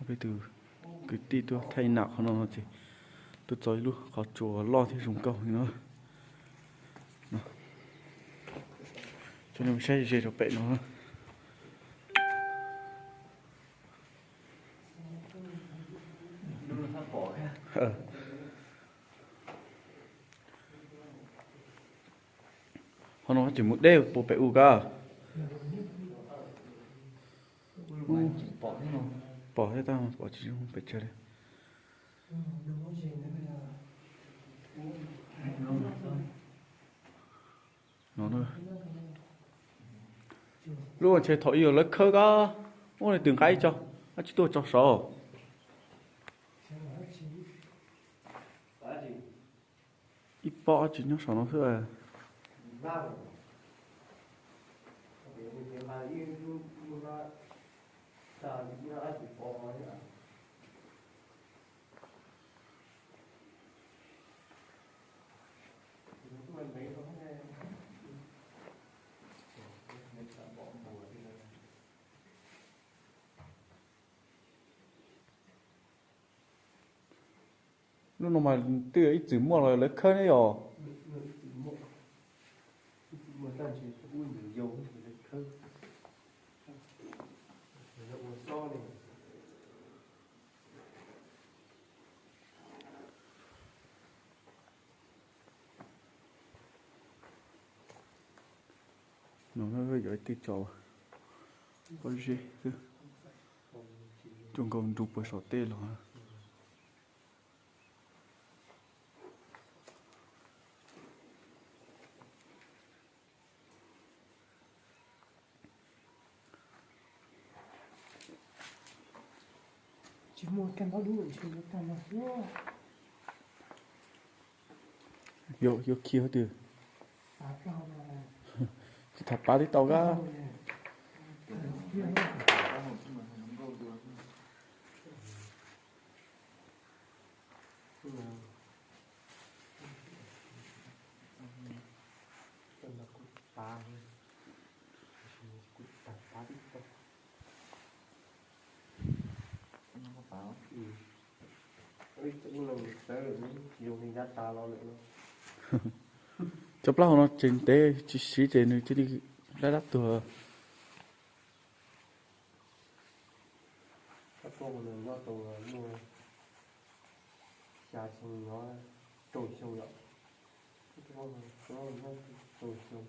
Peb tus kwv tij tuaj thaij nam qhov no no ces tuaj txog ib lub qhov tsua loj thiab zoo nkauj li no. Coj nej mus saib ze rau pem no. Qhov no tseem mus deb puas pem u kab. Pom thiab tab pom tsis zoo pes tsawg li. No, lub ntshe thaum ib yam lawv khawb kab, ua li twg nqa ib co, ab tsis tuaj tso saud. Ib pob ab tsis nyob saum no xwb. Lub no mas twb yog ib txwm muaj los lawv khawb ne yom. No yog ib tug tsov pob zeb xwb, coj nkaus nrug puag saum tej los. Tsis muaj kab ntaub dub ntshe yuav tag no xwb. Yuav khi hauv twg? Tsis tham pav tib tau kab. Cov plaub hau no ces ntev tsis siv ces nws cia li dab dab tuag. Xya xyoo, rau xyoo yom, rau xyoo.